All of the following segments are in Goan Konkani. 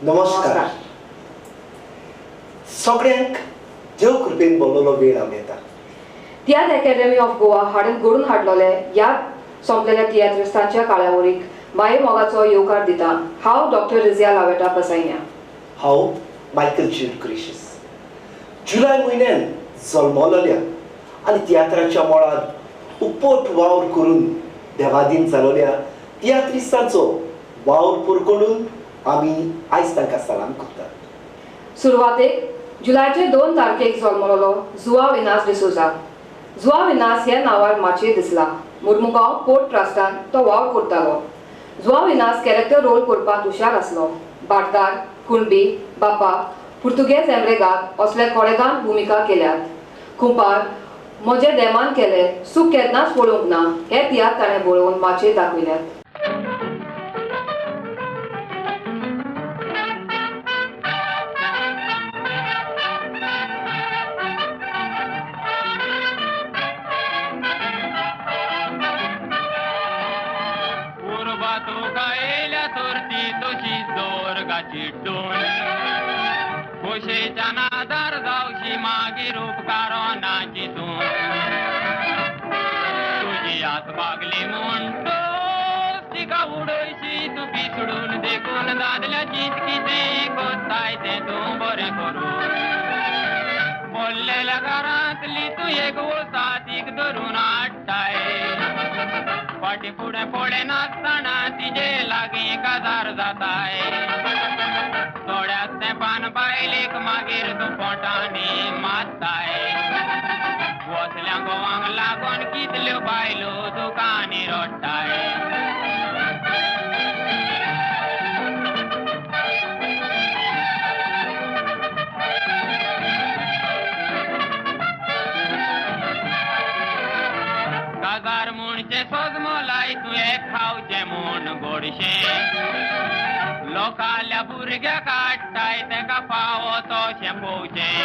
नमस्कार. सगळ्यांक देव कृपेन बोललो वेळ आमी येता. तियात्र अकॅडमी ऑफ गोवा हाडून घडून हाडलोले ह्या सोंपलेल्या तियात्रिस्तांच्या काळावरीक माये मोगाचो येवकार दिता. हांव डॉक्टर रिजिया लावेटा बसायन्या. हांव मायकल ज्यूड ग्रेशियस. जुलय म्हयन्यान जल्मलोल्या आनी तियात्राच्या मळार उपट वावर करून देवादीन जालोल्या तियात्रिस्तांचो वावर पुरकोडून आमी आयज तांकां सलाम करतात. सुरवातेक जुलयाचे 2 तारखेक जल्मलोलो जुआव इनास डिसोजा. जुआव इनास ह्या नांवार माचयेर दिसला. मुर्मुगांव पोर्ट ट्रस्टान तो वावर करतालो. जुआव इनास कॅरेक्टर रोल करपाक हुशार आसलो. भाटकार, कुणबी, बापा, पुर्तुगेज एम्ब्रेगाद असले कोडेगान भुमिका केल्यात. कुंपार, म्हजे देमान केले, सूख केन्नाच पळोवंक ना हे तियात्र ताणें बरोवन माचयेर दाखयल्यात. खोशेच्या नादार जावशी मागीर उपकाराची तूं तुजी आस बागली म्हूण तिका उडयशी तूं पिसडून देखून दादल्याची कितें कोत्ताय तें तूं बरें करून बोल्लेल्या घरांतली तूं एक वसातीक धरून हाडटाय फाटी फुडें पळयनासतना तिजे लागीं काजार जाताय थोड्याच तेंपान बायलेक मागीर तूं पोटांनी मारताय वसल्या गोवांक लागून कितल्यो बायलो दुकानी रडटाय. काजार म्हणचें सोजमोलाय तूं एक खावचें म्हूण गोडशें लोकाल्या भुरग्याक हाडटाय तेका फावो तशें पोवचें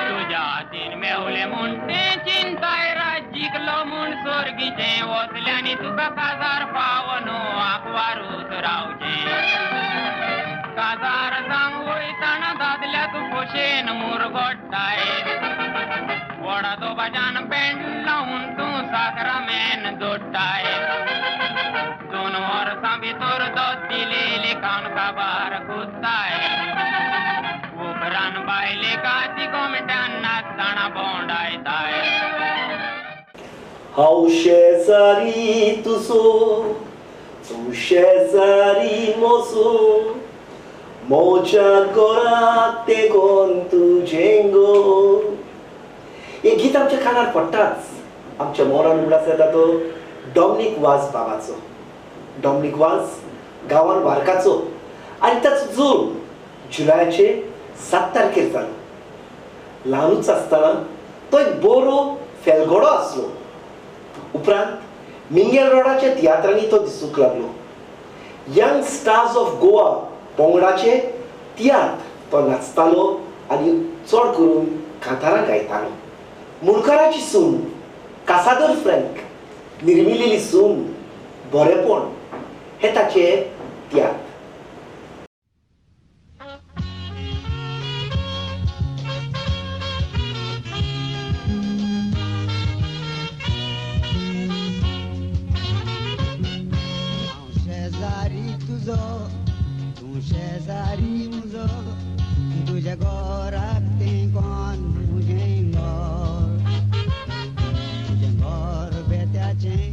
तुज्या हातीन मेवलें म्हूण तें चिंताय रात जिखलो म्हूण सोर्गीचें वसल्यांनी तुका काजार फावो न्हू आंकवारूच रावचें काजार जावंक वयतना दादल्या तूं खोशेन मुरगोट्टाय वडा दोबाच्यान पेंड लावन तूं साकरामेन जोडटाय 2 वर्सां भितर दिलेली कान काबार कुत्ताय उपरान बायले काती गोमट्यान नाचतना भोंवडायताय. हांव शेजारी तुजो, तूं शेजारी म्हजो, म्हज्या घराक तेगोन तुजें गो. हें गीत आमच्या कानार पडटाच आमच्या मोरान उगडास येता तो डॉमनीक वाज बाबाचो. डॉमनीक वाज गांवान वारकाचो आनी ताचो जल्म जुलयाचे 7 तारखेर जालो. ल्हानूच आसतना तो एक बरो फेलगडो आसलो. उपरांत मिंगेल रोडाच्या तियात्रांनी तो दिसूंक लागलो. यंग स्टार्स ऑफ गोवा पंगडाचे तियात्र तो नाचतालो आनी चड करून कांतारां गायतालो. मुणकाराची सून कासादोर फ्रँक निर्मिलेली सून बरेपण हे ताचे तियात्र. हांव शेजारी तुजो, तूं शेजारी म्हजो, तुज्या घराक तेंकोन म्हजें घर, तुजें घर बेत्याचें,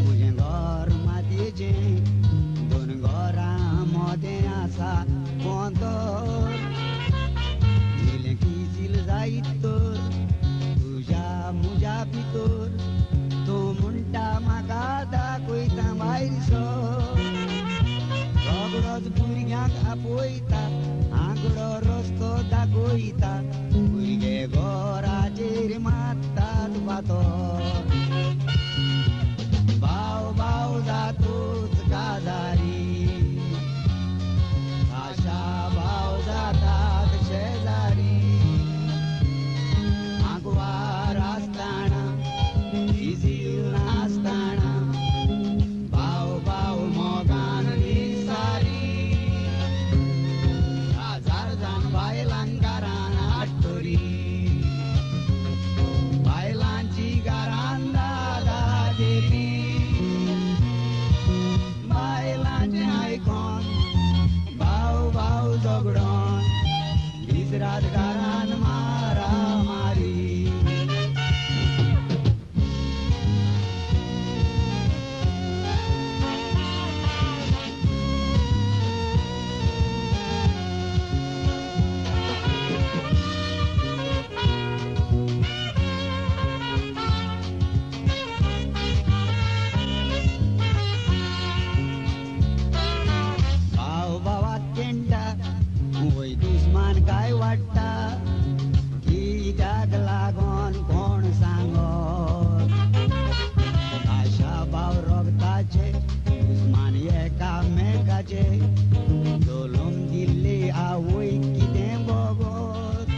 म्हजें घर मातयेचें, 2 घरां केली बायलांचें आयकोन भाव भाव झगडोन दीस रात घरान मारा मारी. काय वाटता कित्याक लागोन कोण सांगत आशा भाव रोगताचे दुस्मान एकामेकाचे जल्म दिल्ली आवय कितें भोगत.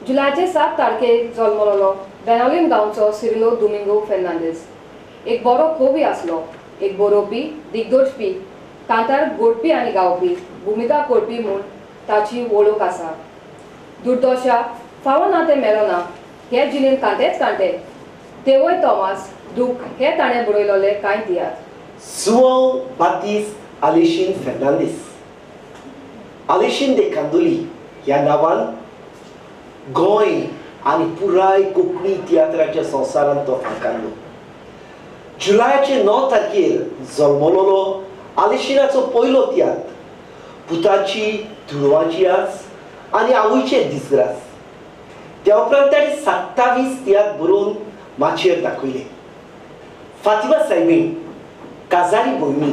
जुलायचे 7 तारखेक जल्मलेलो बेनावलीम गांवचो सिरिलो दुमिंगो फेर्नांदीस एक बरो कवी आसलो. एक बरोवपी, दिग्दर्शपी, कांतार गोडपी आनी गावपी, भुमिका करपी म्हूण ताची वळख आसा. दुर्दशा, फावो ना तें मेलो ना हे जिणेंत कांटेच कांटे, तेवय तोमास, दूख हे ताणें बरयलेले कांय तियात्र. जुआंव बातिस्त आलेशीन फेर्नांदीस, आलेशीन दे कांदोली ह्या नांवान गोंय आनी पुराय कोंकणी तियात्राच्या संवसारांत तो फांकारलो. जुलायाचे 9 तारखेर जल्मलेलो आलेशिनाचो पयलो तियात्र पुताची दुडवांची आस आनी आवयचे दिसग्रास. त्या उपरांत ताणें 27 तियात्र बरोवन माचयेर दाखयले. फातिमा सायबीण, काजारी भयणी,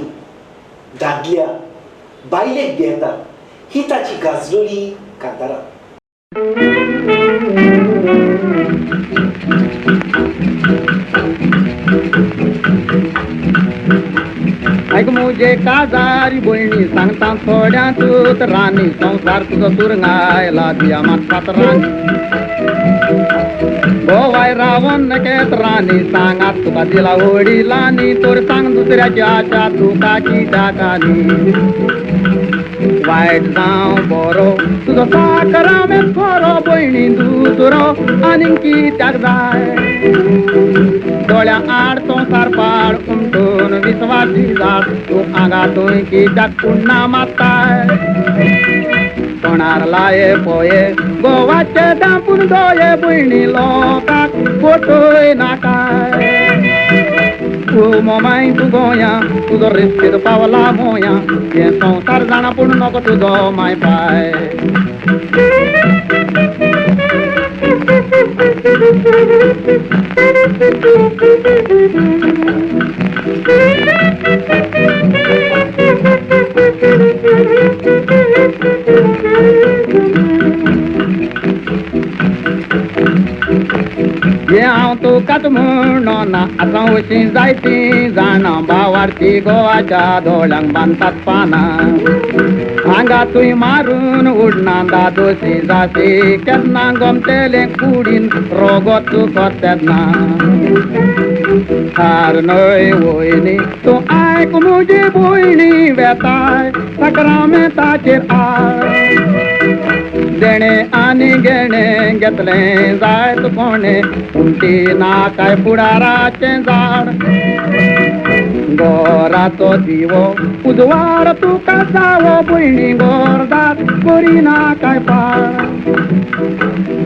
दादल्या, बायलेक भियेता ही ताची गाजलोली कांतारां. आयक मुजे काजारी भयणी सांगता थोड्यांतूच रानी संवसार तुजो तुरंगायला दिया मात रानी गोवाय रावन नकेत रानी सांगात तुका दिला वडिलांनी तर सांग दुसऱ्याची आशा तुका कित्याकानी वायट जावं बरो तुजो साकरामेंत खरो भयणी दुसरो आनीक कित्याक जाय दोळ्या आड संवसार पाड उमटून विस्वासी जात तूं आंगा थंय कित्याक पुण्णा मात्ताय तोंडार लाये पोये गोवाचे दांपून दोये भयणी लोकांक फटय नाकाय तूं मोमाय तूं गोंया तुजो रेस्पेद पावला मोया हें संवसार जाणा पूण नको तुजो माय पाय. हें हांव तुकाच म्हणना आतां अशीं जायतीं जाणां भावार्थी गोवाच्या दोळ्यांक बांदतात पानां हांगा तुय मारून उडना दादोशी जाती केन्ना गोमतेलें कुडीन रोगोत चुकत तेन्ना हार न्हय वयनी तूं आयक म्हजी भयणी वेताय साकरामेंताचेर I देणें आनी घेणें घेतलें जायत कोणें उमटी ना काय फुडाराचें झाड गोराचो दिवो उजवाड तुका जावो भयणी गोरदार करिना काय पाड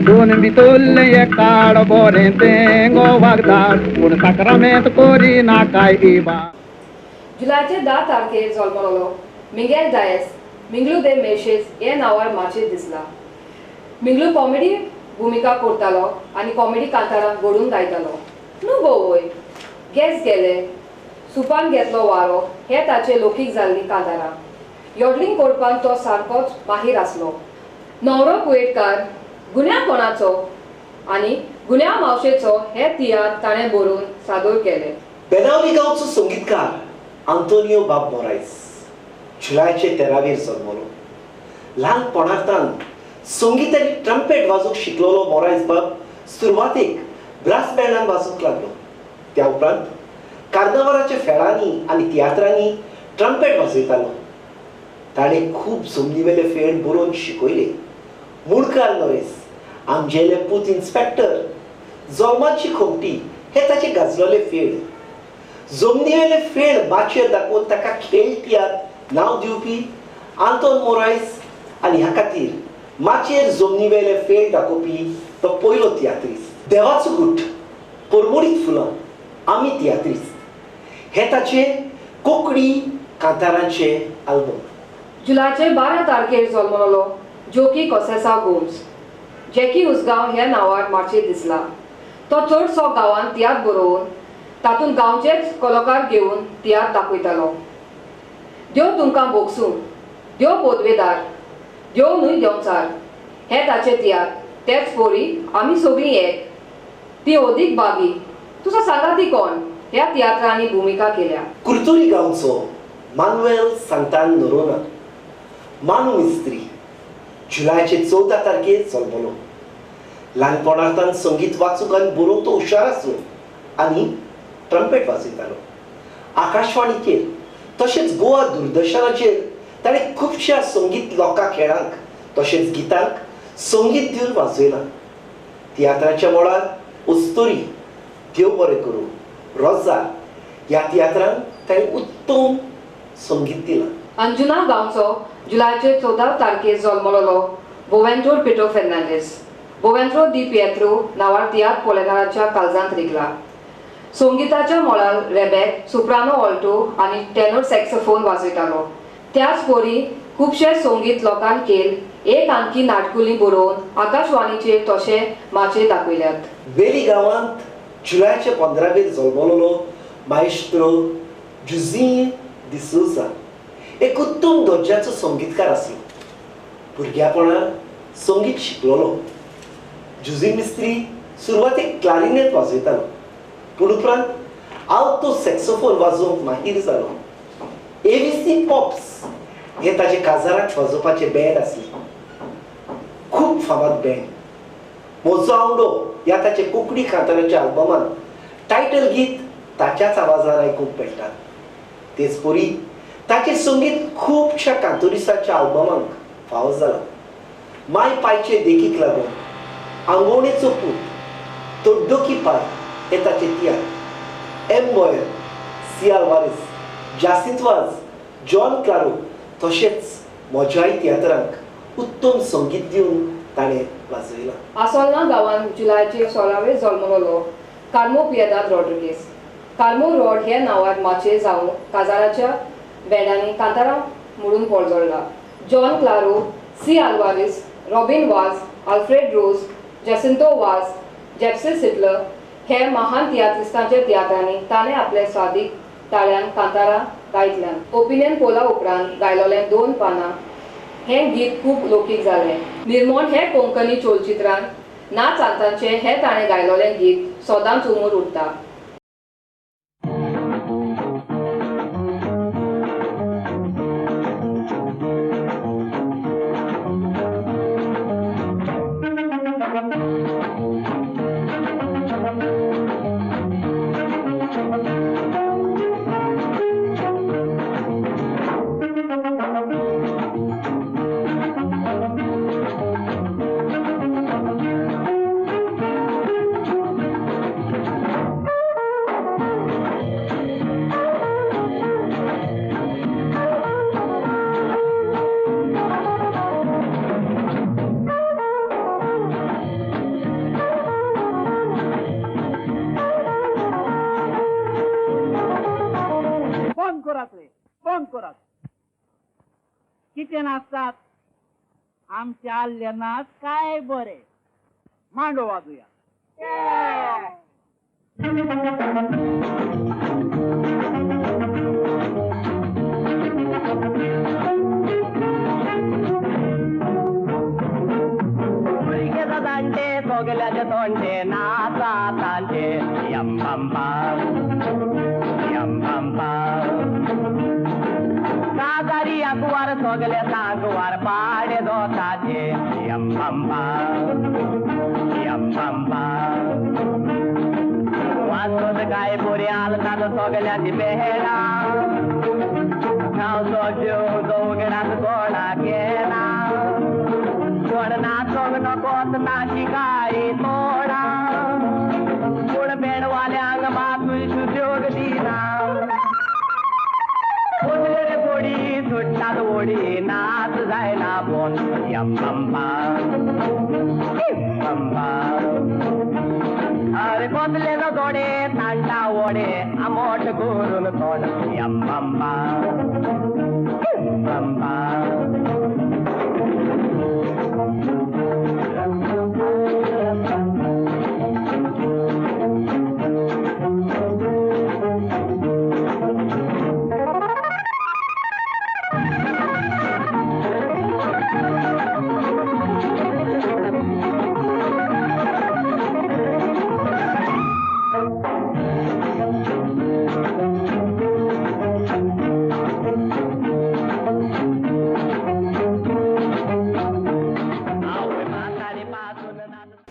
दोन भितरलें एक काड बरें तें गोवाक धाड पूण साकरामेंत करिना काय इबाड. जुलायचे 10 तारखेर जल्मलेलो मिंगेल डायस मिंगलू दे मेशेज हे नांवार माचयेर दिसला. मिंगलू कॉमेडी भुमिका करतालो आनी कॉमेडी कांतारां घडून गायतालो. न्हू गो वय, गॅस गेले, सुपान घेतलो वारो हे ताचे लोकीक जाल्लीं कांतारां. योडलिंग करपाक तो सारकोच माहीर आसलो. न्हवरो कुवेटकार, गुन्या कोणाचो आनी गुन्या मावशेचो हे तियात्र ताणें बरोवन सादोर केले. बेनावली गांवचो संगीतकार आंतोनियो बाब मोरायस जुलायचे 13 जल्मलो. ल्हानपणांत संगीत आनी ट्रम्पेट वाजोवंक शिकलेलो मोरायस बाब सुरवातेक ब्रास बँडान वाजोवंक लागलो. त्या उपरांत कार्नावालाच्या फेरांनी आनी तियात्रांनी ट्रम्पेट वाजयतालो. ताणें खूब जमनीवेले फेण बरोवन शिकयले. मुणकार नरेस, आमगेले पूत इन्स्पेक्टर, जोमाची खोमटी हे ताचे गाजलोले फेळ. जमनीवेले फेळ माचयेर दाखोवन ताका खेळ तियात्र नांव दिवपी आंतोन मोरायस आनी ह्या खातीर माचयेर जमनीवेले फेळ दाखोवपी तो पयलो तियात्रिस्त. देवाचो गुट, परमोडीत फुलां, आमी तियात्रिस्त हे ताचे कोंकणी कांतारांचे आल्बम. जुलायचे 12 तारखेर जल्मलो जोकी कोसेसा गोम्स जॅकी उसगांव ह्या नांवार माचयेर दिसला. तो चडसो गांवांत तियात्र बरोवन तातूंत गांवचेच कलाकार घेवन तियात्र दाखयतालो. देव तुमकां भोगसूं, देव पोदवेदार, देव न्हय देंवचार हे ताचे तियात्र. तेच पोरी आमी सगळीं एक, ती अदीक बागी, तुजो सांगाती कोण ह्या तियात्रांनी भुमिका केल्या. कुर्तुरी गांवचो मानुएल सांतान नोरोना मानू मिस्त्री जुलायचे 14 तारखेर जल्मलो. ल्हानपणांत संगीत वाचूंक आनी बरोवंक तो हुशार आसलो आनी ट्रम्पेट वाजयतालो. आकाशवाणीचेर तशेंच गोवा दूरदर्शनाचेर ताणें खुबश्या संगीत लोकां खेळांक तशेंच गितांक संगीत दिवन वाजयलां. तियात्राच्या मळार उस्तोरी, देव बरें करूं, रोजार ह्या तियात्रांक ताणें उत्तम संगीत दिलां. अंजुना गांवचो जुलायचे 14 तारखेर जल्मलो बोवेंट्रो पिटो फेर्नांडीस बोवेंट्रो दी पिएत्रो नांवार तियात्र पोलेकाराच्या काळजांत रिगला. संगीताच्या मळार रेबॅक, सोप्रानो, ऑल्टो आनी टेनोर सॅक्सोफोन वाजयतालो. त्याच परी खुबशे संगीत लोकांक केल एक अंकी नाटकुली बरोवन आकाशवाणीचेर तशें माचयेर दाखयल्यात. वेली गांवांत जुलायचे 15वेर जल्मलो माएस्त्रो जुझी डिसोजा एक उत्तम दर्जाचो संगीतकार आसलो. भुरग्यापणार संगीत शिकलोलो. जुझी मिस्त्री सुरवातेक क्लारिनेट वाजयतालो, पूण उपरांत आल्तो सॅक्सोफोन वाजोवंक माहीर जालो. एबीसी पॉप्स हे ताचे काजाराक वाजोवपाचें बँड आसलें, खूब फामाद बँड. म्हजो आवडो ह्या ताचे कोंकणी कांताराच्या आल्बमांत टायटल गीत ताच्याच आवाजार आयकूंक मेळटा. तेच परी ताचें संगीत खुबश्या कांतोरिसाच्या आल्बमांक फावो जालां. माय पायचे देखीक लागून, आंगोवणेचो पूत, तोड्डोकी पाय हे ताचे तियात्र. M Boyer, C Alvares, Jacinto वाज, जॉन क्लारो तशेंच म्हज्याय तियात्रांक उत्तम संगीत दिवन ताणें वाजयलां. आसोलना गांवांत जुलायचे 16वेर जल्मलो कार्मो पियेदाद रॉड्रिगीस कार्मो रॉड हे नांवार माचयेर जावं काजाराच्या बँडांनी कांतारां म्हणून पोळजोडला. John Claro, C Alvares, Robin Vaz, Alfred Rose, Jacinto Vaz, Jepsy Sitler हे महान तियात्रिस्तांच्या तियात्रांनी ताणें आपल्या सादीक ताळ्यान कांतारां गायतल्यान. ओपिनियन पोला उपरांत गायलोलें 2 पानां हें गीत खूब लोकीक जालें. निर्मोण हे कोंकणी चलचित्रान नाच आंतांचें हें ताणें गायलोलें गीत सदांच उमर उरता. कितें नाचतात आमच्या आल्ले नाच काय बरे, मांडो वाजूया. भुरगे जाणटे सगल्याचे तोंडे नाचा तांचे यम पम पम यम पम पम काजारी अकवार सगले सांगवार पाडे दोताचे यम पम पम यम पम पम वाचोत काय बोरे आलतात सगल्यांची पेडा खावचो जीव दोगडात गोडा केला कोण नाचोंक नकोत ताशी काय तोडा. वाल्यांक मातूय सुद्योग दिना कोसले रे बोडी सुट्टात ओडी नाच जायना बोन यम बम्बा बम्बा अरे कोसले जोडे तांडा ओडे आमोट करून तोंड यम बम्बा बम्बा.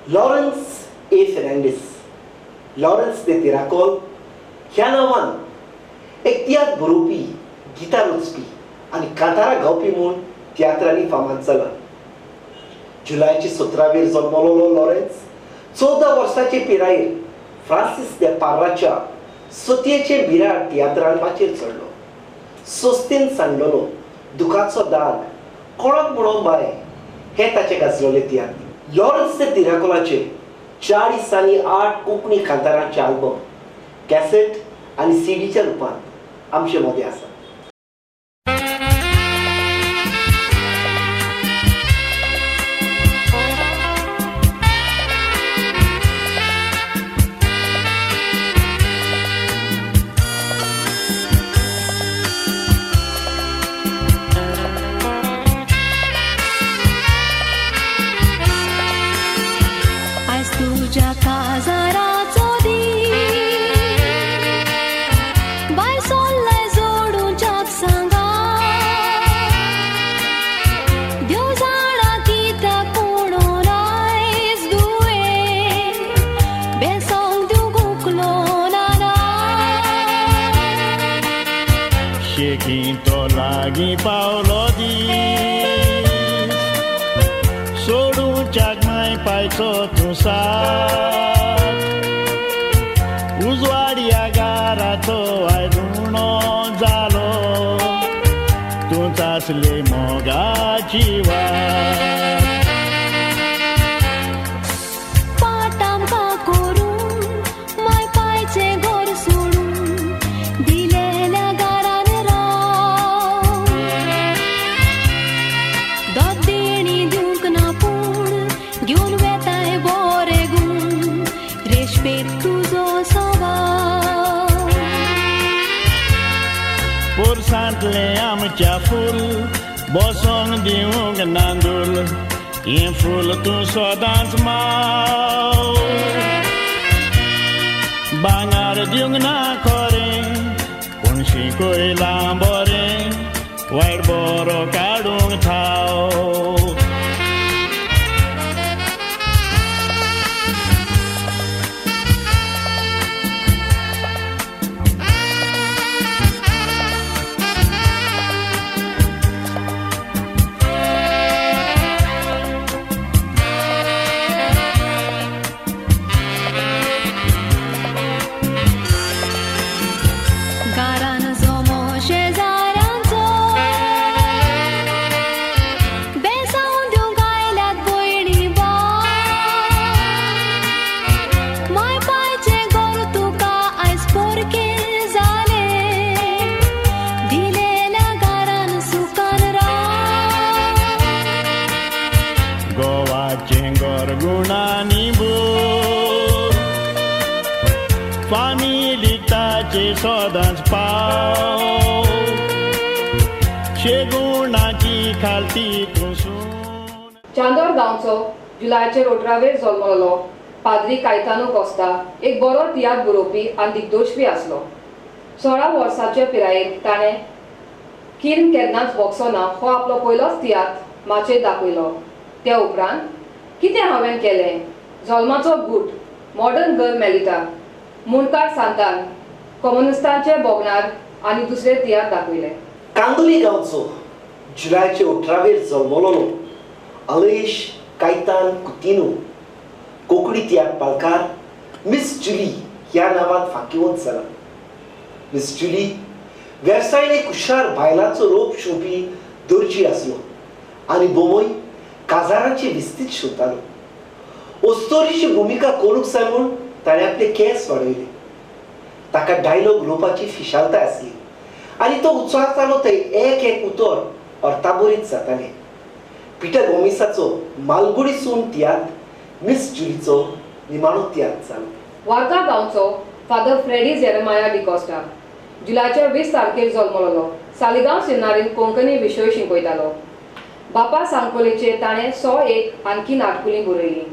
लॉरन्स ए फेर्नांडीस, लॉरन्स दे तिराकोल ह्या नांवान एक तियात्र बरोवपी, गितां रचपी आनी कांतारां गावपी म्हूण तियात्रांनी फामाद जाला. जुलायचे 17वेर जल्मलोलो लॉरन्स 14 वर्सांचे पिरायेर फ्रांसीस दे पार्राच्या सतयेचे बिराड तियात्रान माचयेर चडलो. सोस्तेन सांडलेलो, दुखाचो दाग, कोणाक म्हणून बाय हे ताचे गाजलोले तियात्र. लॉरन्स दे तिराकोलाचे 40 आनी 8 कोंकणी कांतारांचे आल्बम कॅसेट आनी सीडीच्या रुपांत आमचे मदें आसा. तुझ्या काजाराचो दीस बाय सोल्ले जोडूंच्याक सांगा देव जाणा कित्याक पुणून आयज दुवे बेसोंक दिवंक उकलो ना शेकी तो लागीं पावलो दीस सोडूंच्याक माय पायचो तूं साथ उजवाडया गाराचो आयज उणो जालो तूंच आसले मोगाची वाट पाट आमकां करून माय पायचें घर सोडून दिलेल्या घरान राव दोदेणी दिवंक ना पूण घेवन वेताय बोरे गूण रेशपेत तुजो सवाव पोरसांतलें आमच्या फूल बसोंक दिवंक नांदूल हें फूल तूं सदांच माव भांगर दिवंक ना खरें पूण शिकयलां बरें वायट बरो काडूंक थाव. गारान जोमो शेजाऱ्यांचो बेसांव दिवंक आयल्यात भयणी बाय माय पायचें घर तुका आयज पोरकें जालें दिलेल्या घरान सुखान राव गोवाचें घर गुणांनी भर फामिलीक ताचे सदांच पाव शेगुणाची खालती तूं सून. चांदोर गांवचो जुलायचे 18वेर जल्मलो पाद्री कायतानो कोस्ता एक बरो तियात्र बरोवपी आनी दिग्दोशपी आसलो. 16 वर्सांचे पिरायेर ताणें किर्न केन्नाच भोगसो ना हो आपलो पयलोच तियात्र माचयेर दाखयलो. त्या उपरांत कितें हांवें केलें, जल्माचो गूट, मॉडर्न गर्ल मेलिटा, मुंडकार सांतान, कम्युनिस्टांचे बोगणार आनी दुसरे तियात्र दाखयले. कांदोली गांवचो जुलायचे 18वेर जल्मलोलो अलेश कायतान कुतिनो कोंकणी तियात्र पालकार मिस जुली ह्या नांवान फांकिवंत जाला. मिस जुली वेवसायान एक हुशार बायलांचो रोप शिंवपी दर्जी आसलो आनी बोमोय काजारांची विस्तीत शिंवतालो. ओस्तोरीची भुमिका करूंक जाय म्हूण ताणें आपले केंस वाडयले. ताका डायलॉग उलोवपाची फिशालताय आसली आनी तो उच्चारतालो ते एक एक उतर अर्थाबरीत जातालें. पिटर गोमिसाचो मालगुडी सून तियात्र मिस जुलीचो निमाणो तियात्र जालो. वार्का गांवचो फादर फ्रेडी जेरेमाया डिकॉस्टा जुलायच्या 20 तारखेर जल्मलो. सालिगांव सिन्नारीन कोंकणी विशय शिकयतालो. बापा सांकोलेचेर ताणें 101 आणखी नाटकुलीं बरयलीं.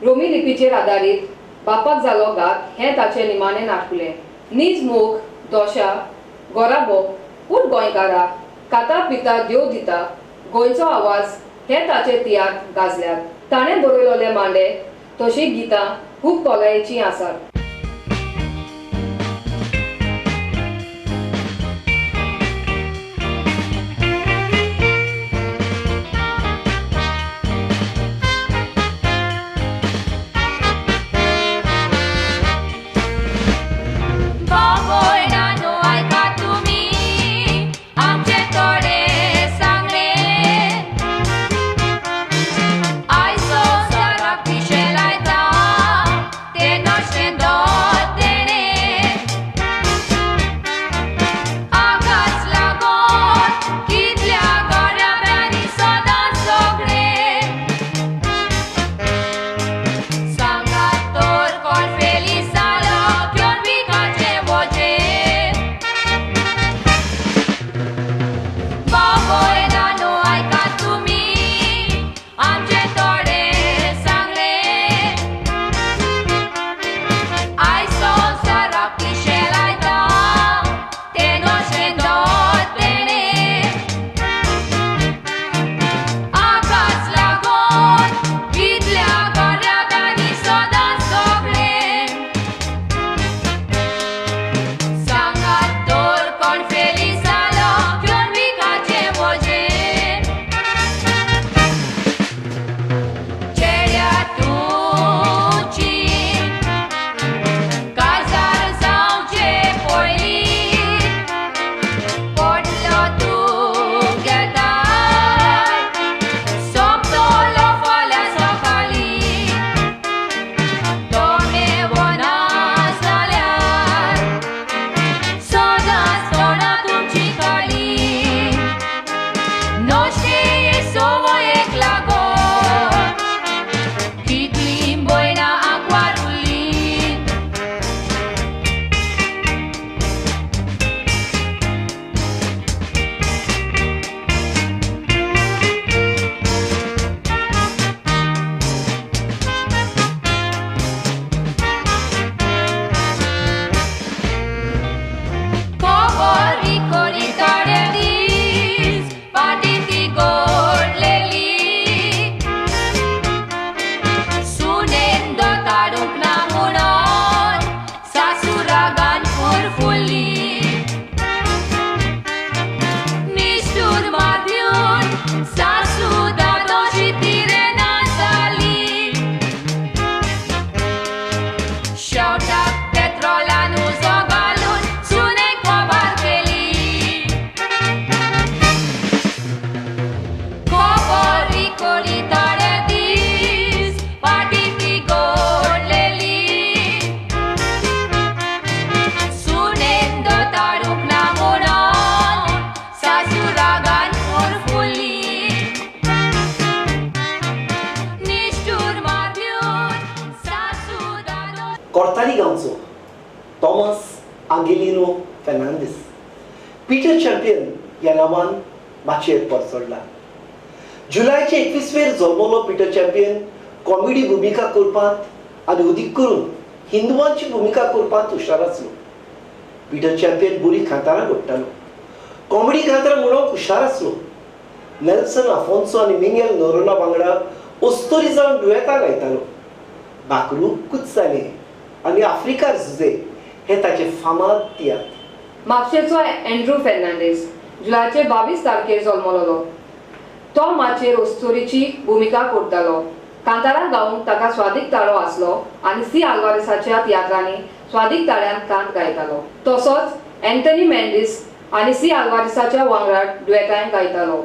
रोमी लिपीचेर आदारीत बापाक जालो घात हें ताचें निमाणें नाटकुलें. नीज मोग, दोशा, गोराबो, उठ गोंयकारा, काता पिता देव दिता, गोंयचो आवाज हे ताचे तियात्र गाजल्यात. ताणें बरयलेले मांडे तशी गितां खूब खोलायेचीं आसात. कोर्ताली गांवचो थॉमस आंगेलिनो फेर्नांडीस पीटर चॅम्पियन ह्या नांवान माचयेर परचडला. जुलायचे 21वेर जल्मलो पीटर चॅम्पियन कॉमेडी भुमिका करपांत आनी अदीक करून हिंदुवांची भुमिका करपांत हुशार आसलो. पीटर चॅम्पियन बरी कांतारां घडटालो. कॉमेडी कांतारां म्हणूंक हुशार आसलो. नेल्सन आफोन्सो आनी मिंगेल नोरोना वांगडा ओस्तोरी जावन डुयेतां गायतालो. बाकरू कुत्साले आनी आफ्रिका जुजे हे ताचे फामाद तियात्र. म्हापशेचो एंड्रू फेर्नांडीस जुलायचे 22 तारखेर जल्मलो. तो माचयेर ओस्तोरीची भुमिका करतालो. कांतारां गावंक ताका स्वादीक ताळो आसलो आनी सी आल्वारेसाच्या तियात्रांनी स्वादीक ताळ्यान कांत गायतालो. तसोच अँथनी मेंडीस आनी सी आल्वारिसाच्या वांगडा ड्युएटांय गायतालो.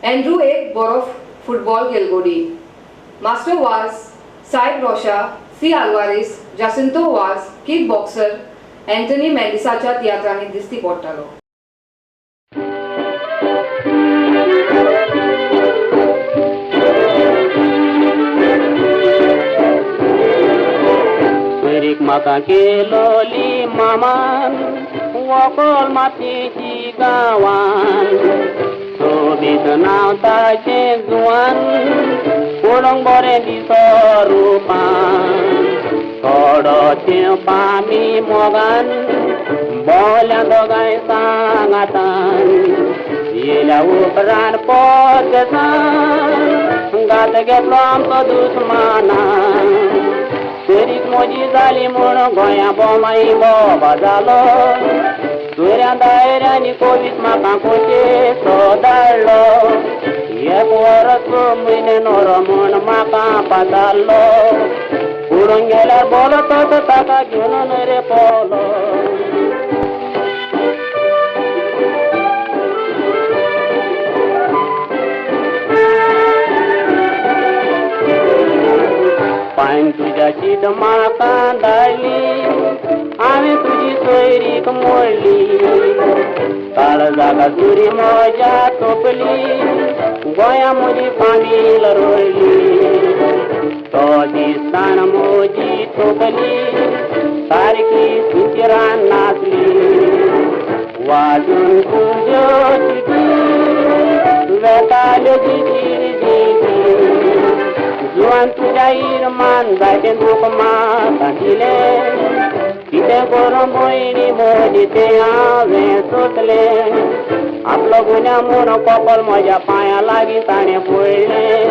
एंड्रू एक बरो फुटबॉल खेळगडी. मास्टर वाज, सायब रोशा, C Alvares, Jacinto Vaz kick boxer Anthony मेंडिसाच्या तियात्रांनी दिश्टी पडटालो. म्हाका केलोली मामान वोकोल मातयेची गांवान सोबीत नांव ताचें जुवान पळोवंक बरें दिसो रुपान थोडो तेंप आमी मोगान भोंवल्या दोगांय सांगातान येयल्या उपरांत पोरदेसान घात घेतलो आमचो दुस्मानान सोयरीक म्हजी जाली म्हूण गोंया बोमाई बोबा जालो सोयऱ्यां दायऱ्यांनी कोवीस म्हाका कोशेचो धाडलो एक वरस म्हयने नोरो म्हूण म्हाका पातारलो उडून गेल्यार बोलो तसो ताका घेवन न्हय रे पोलो. पायन तुज्या शीत म्हाका धाडली हांवें तुजी सोयरीक मोडली काळजाक सुरी म्हज्या तोपली गोंया म्हजी फामील रोडली तो दिसान म्हजी तोपली सारकी सुचिरान नासली वाजून तुज्यो चिटी वेताल्यो जिजी जिजी जुवान तुज्या इरमान जायतें दूख म्हाका दिलें कितें करूं भयणी म्हजी तें हांवें सोंसलें आपलो गुन्यांव म्हूण कोपल म्हज्या पांयां लागीं ताणें पडलें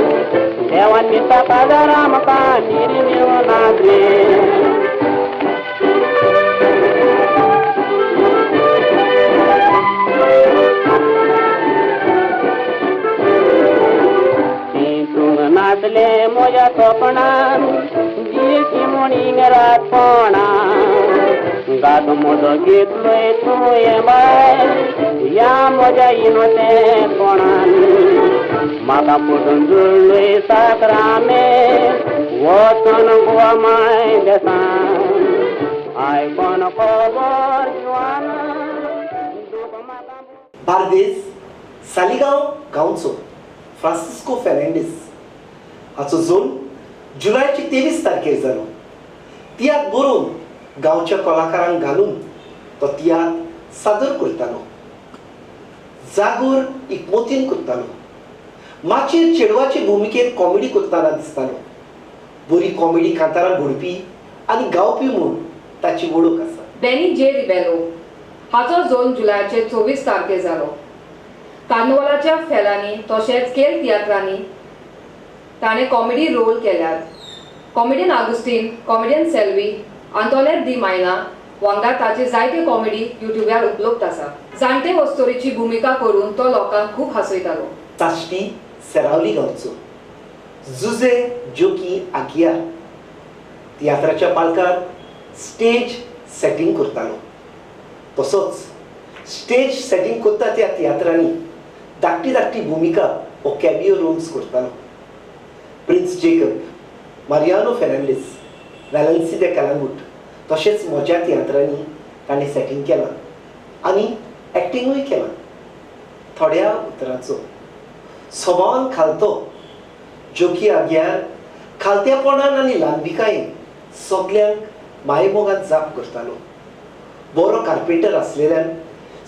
देवान मिसा काजार आमकां नीर मेळूं नासलें. नासले म्हज्या सपनान जियेची म्हणींग रातपणान गात म्हजो घेतलोय तुवें बाय ह्या म्हज्या इनोसेंपणान म्हाका पटून जुळ्ळोय साक्रामेंत वचून गोवा माय देसान आयकोन खबर जुवान. बार्देस सालिगांव गांवचो फ्रांसिस्को फेर्नांडीस हाचो जल्म जुलयाची 23 तारखेर जालो. तियात्र बरोवन गांवच्या कलाकारांक घालून तो तियात्र सादर करतालो. जागोर इकमोतीन करतालो. माचयेर चेडवाचे भुमिकेंत कॉमेडी करतना दिसतालो. बरी कॉमेडी कांतारां घडपी आनी गावपी म्हूण ताची वळख आसा. डॅनी जे रिबेलो हाचो जल्म जुलयाचे 24 तारखेर जालो. कार्निवालाच्या फेलांनी तशेंच खेळ तियात्रांनी ताणें कॉमेडी रोल केल्यात. Comedian Augustine, comedian Selvi, Antoinette de Maina वांगडा ताचे जायते कॉमेडी युट्यूबार उपलब्ध आसा. जाणटे वस्तोरीची भुमिका करून तो लोकांक खूब हांसयतालो. साश्टी सेरावली गांवचो जुजे जोकी आगियार तियात्राच्या पालकार स्टेज सेटींग करतालो. तसोच स्टेज सेटींग करता त्या तियात्रांनी धाकटी धाकटी भुमिका वो कॅमियो रोल्स करतालो. प्रिन्स जेकब, मारियानो फेर्नांडीस, वॅलन्सी दे कलांगूट तशेंच म्हज्या तियात्रांनी ताणें सेटींग केलां आनी एक्टिंगूय केलां. थोड्या उतरांचो स्वभावान खालतो जोकी आग्यार खालतेपणान आनी ल्हानभिकायेन सगल्यांक मायेमोगान जाप करतालो. बरो कार्पेंटर आसलेल्यान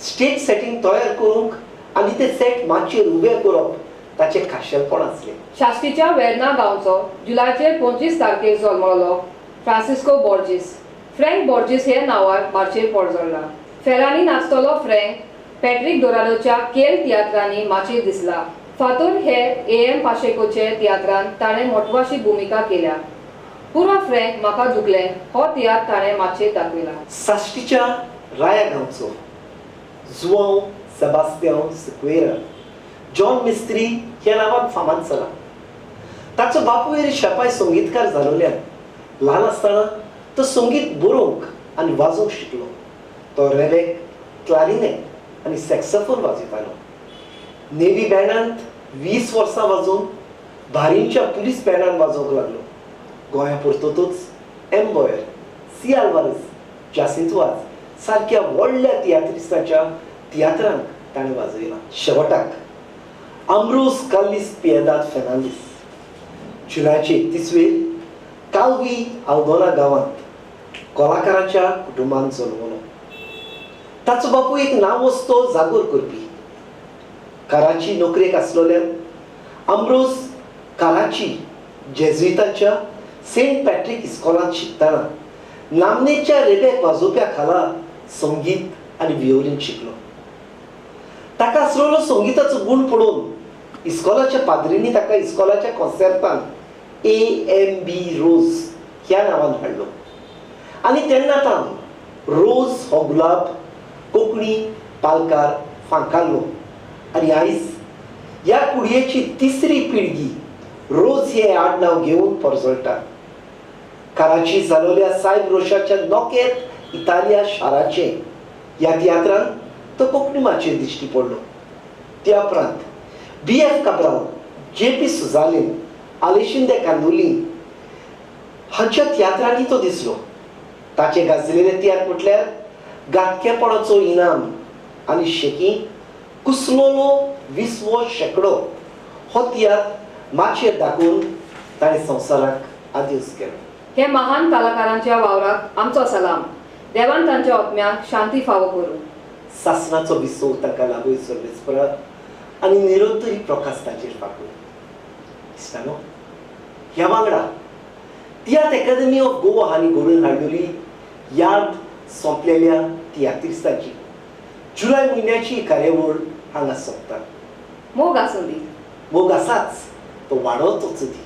स्टेज सेटींग तयार करूंक आनी ते सेट माचयेर उबे करप ताचें खाशेलपण आसलें. साश्टीच्या वेर्ना गांवचो जुलयाचे 25 तारखेर जल्मलो फ्रांसिस्को बॉर्जीस. फ्रँक बॉर्जीस हे नांवार माचयेर पोरजळ्ळा. फेरांनी नाचतलो फ्रँक पॅट्रीक दोराडोच्या केल तियात्रांनी माचयेर दिसला. फातोर हे ए.एम. पाशेकोचे तियात्रांत ताणें मोटवाशी भुमिका केल्या. पुरो फ्रँक म्हाका दुखलें हो तियात्र ताणें माचयेर दाखयला. साश्टीच्या राया गांवचो जुआंव सेबास्त्यांव सिक्वेरा जॉन मिस्त्री ह्या नांवान फामाद जाला. ताचो बापूय शेपाय संगीतकार जालोल्यान ल्हान आसतना तो संगीत बरोवंक आनी वाजोवंक शिकलो. तो रेबेक, क्लारिनेट आनी सॅक्सोफोन वाजयतालो. नेव्ही बँडांत 20 वर्सां वाजोवन भारींच्या पुलीस बँडान वाजोवंक लागलो. गोंया पुरततूच एम बोयर, सी आल्वारस, जासिंत वाज सारक्या व्हडल्या तियात्रिस्तांच्या तियात्रांक ताणें वाजयलां. शेवटाक आम्ब्रोज कार्लीस पियेदाद फेर्नांदीस जुलयाचे 31वेर कालवी आल्दोना गांवांत कलाकारांच्या कुटुंबांत जल्मलो. ताचो बापूय एक नांवस्तो जागोर करपी. कराची नोकरेक आसलेल्यान आम्ब्रोज कराची जेजुइतांच्या सेंट पॅट्रीक इस्कॉलांत शिकतना नामनेच्या रेबेक वाजोवप्या खाला संगीत आनी वियोलीन शिकलो. ताका आसलेलो संगीताचो गूण पळोवन इस्कॉलाच्या पाद्रींनी ताका इस्कॉलाच्या कॉन्सर्टान ए.एम.बी. रोज ह्या नांवान हाडलो आनी तेन्ना तान रोज हो गुलाब कोंकणी पालकार फांकारलो आनी आयज ह्या कुडयेची तिसरी पिळगी रोज हे आडनांव घेवन परजळटा. कराची जालोल्या सायब रोशाच्या नोकेत इतालिया शाराचे ह्या तियात्रान तो कोंकणी माचयेर दिश्टी पडलो. त्या उपरांत बी.एफ. काब्राल, जे.पी. सुजालीन, आलेशीन दे कांदोली हांच्या तियात्रांनी तो दिसलो. ताचे गाजलेले तियात्र म्हटल्यार गातकेपणाचो इनाम आनी शेकी कुसलोलो 20वो शेंकडो हो तियात्र माचयेर दाखोवन ताणें संवसाराक आदेस केलो. हे महान कलाकारांच्या वावराक आमचो सलाम. देवान तांच्या आत्म्याक शांती फावो करूं. सासणाचो विसव ताका लागूय सर्वेस्परा आनी निरंतरी प्रकाश ताचेर फाकूं. इश्टानो, ह्या वांगडा तियात्र अकादमी ऑफ गोवा हांणी घडोवन हाडलेली याद सोंपलेल्या तियात्रिस्ताची जुलय म्हयन्याची कार्यावळ हांगा सोंपता. मोग आसूं दी. मोग आसाच, तो वाडोवचोच दी.